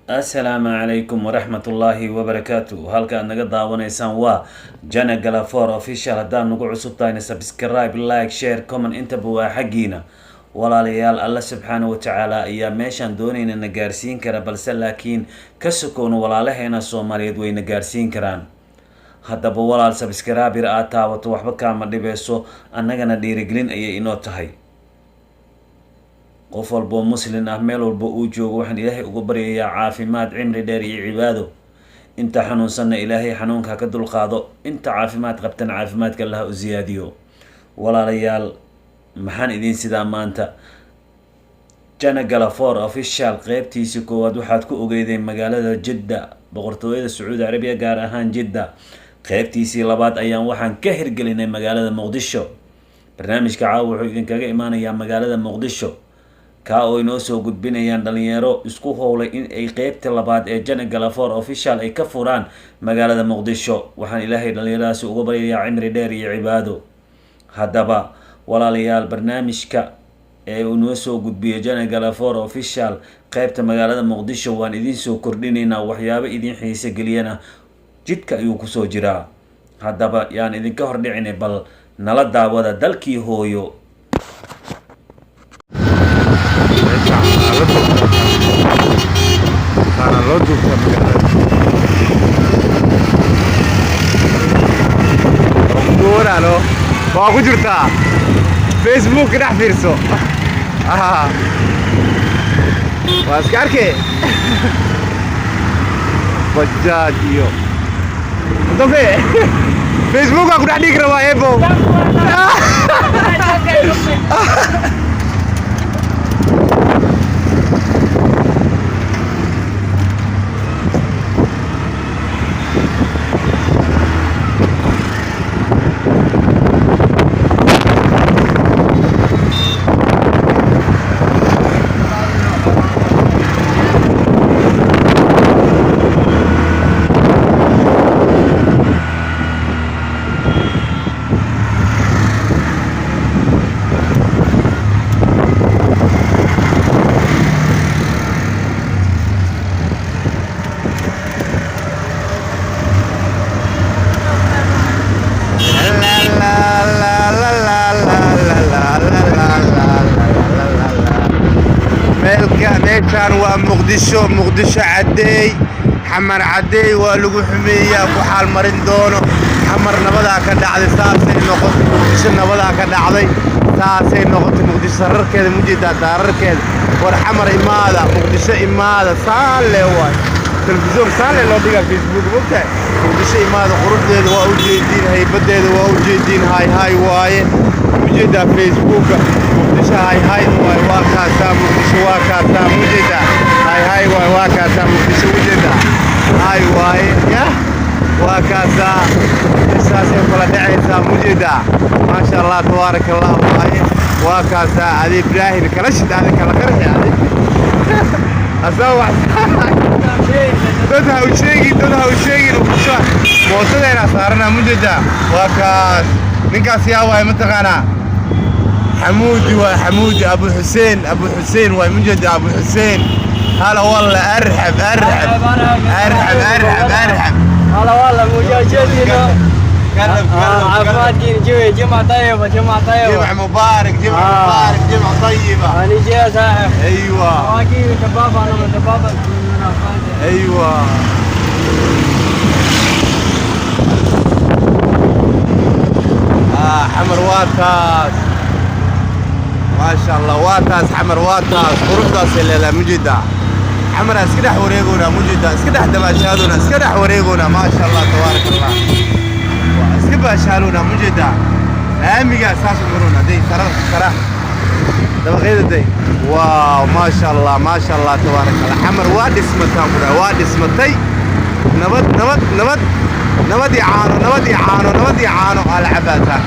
Assalaamu calaykum waraxmatullaahi wabarakaatu. Halka aad naga daawanaysaan waa Jana Galafor Official. Haddaad nagu cusub tahayna, subscribe, like, share, comment intaba waa xaggiina. Walaalayaal, Alla subxaana wa tacaala ayaa meeshaan doonayna na gaarsiin kara, balse laakiin ka sokowna walaalaheena Soomaaliyeed wayna gaarsiin karaan. Haddaba walaal, subscribe aad taabato waxba kaama dhibeyso, annagana dhiirigelin ayay inoo tahay. Qof walboo muslin ah, meel walba uu joogo, waxaan Ilaahay uga baryayaa caafimaad, cimri dheer iyo cibaado. Inta xanuunsanna Ilaahay xanuunka ka dulqaado, inta caafimaad qabtana caafimaadka Allaha u siyaadiyo. Walaalayaal, maxaan idiin sidaa maanta? Jana Galafor Official qeybtiisii koowaad waxaad ku ogeydeen magaalada Jidda, Boqortooyada Sacuudi Carabiya, gaar ahaan Jidda. Qeybtiisii labaad ayaan waxaan ka hirgelinay magaalada Muqdisho. Barnaamijka caawa wuxuu idinkaga imaanayaa magaalada Muqdisho, kaa oo inoo soo gudbinayaan dhalinyaro isku howlay in ay qeybta labaad ee Jana Galafor Official ay ka furaan magaalada Muqdisho. Waxaan Ilaahay dhalinyaradaasi uga baryayaa cimri dheer iyo cibaado. Haddaba walaalayaal, barnaamijka ee uu noo soo gudbiyo Jana Galafor Official qeybta magaalada Muqdisho waan idiin soo kordhinaynaa. Waxyaabo idin xiise geliyana jidka ayuu kusoo jiraa. Haddaba yaan idinka hordhicinay, bal nala daawada dalkii hooyo. Meeshaan waxaa la duubtaa, waxaana loo duubtaa magaalada. Kuwanaano waa ku jirtaa Facebook, dhex fiirso. Waa iska arkay bajaaj iyo Mustafe. Facebook waa ku dhex dhigi rabaa ebo. Meelka meeshaan waa Muqdisho, Muqdisho Caddeey, Xamar Caddeey. Waa lagu xumeeyaa, ku xaal marin doono. Xamar nabadaa ka dhacday, saasay noqotay. Muqdisho nabadaa ka dhacday, saasay noqotay. Muqdisho sararkeeda mujeedaa, daararkeeda. War Xamar imaada, Muqdisho imaada, saan le waay. Telefisyoon saan le loo dhigaa, Facebook mogtahay. Muqdisho imaada, quruxdeeda waa ujeediin, haybadeeda waa ujeediin. Hay hay waaye, mujeedaa Facebooka. Muqdisho hay hay waay, waa kaasaa. Muqdisho waa kaasaa, mujeedaa. Hay hay waay, waa kaasaa. Muqdisho mujeedaa, hay waaye, yah, waa kaasaa. Saasay kala dhacaysaa, mujeedaa. Maasha Allah, tabaaraka Allah waaye, waa kaasaa. Adi Ibraahim kala shid, adi kala qarxi, adi asaa wax dad ha u sheegin, dad ha u sheegin. Muqdisho mootadeena saarana, mujeedaa, waa kaas. Ninkaas yaa waay? Mataqaanaa? Xamuudi waa Xamuudi, Abu Xuseen, Abu Xuseen waay, mujeeda. Abu Xuseen, hala walla, arxab arxab arxab arxab arxab. هلا والله مجاجدين. عافاتين جوي، جمعة طيبة، جمعة طيبة. جمع مبارك، جمع مبارك، جمعة طيبة. أنا جاي صاحب. ايوه. واقي دبابة، أنا من دبابة. ايوه. Xamar waa taas, maasha Allah, waa taas. Xamar waa taas, quruxdaasay leedahay, mujeedaa. Xamaraa iska dhex wareegoynaa, mujeedaa, iska dhex dabaashaadona, iska dhex wareegoynaa. Maasha Allah, tabaaraka Allah, waa iska baashaalona, mujeedaa. Laamigaa saas u marona day, sarar sara dabaqyada day. Waaw, maasha Allah, maasha Allah, tabaaraka Allah. Xamar waa dhismataan ku dhahay, waa dhismatay. Nabad, nabad, nabad, nabad iyo caano, nabad iyo caano, nabad iyo caano aa la cabaataa.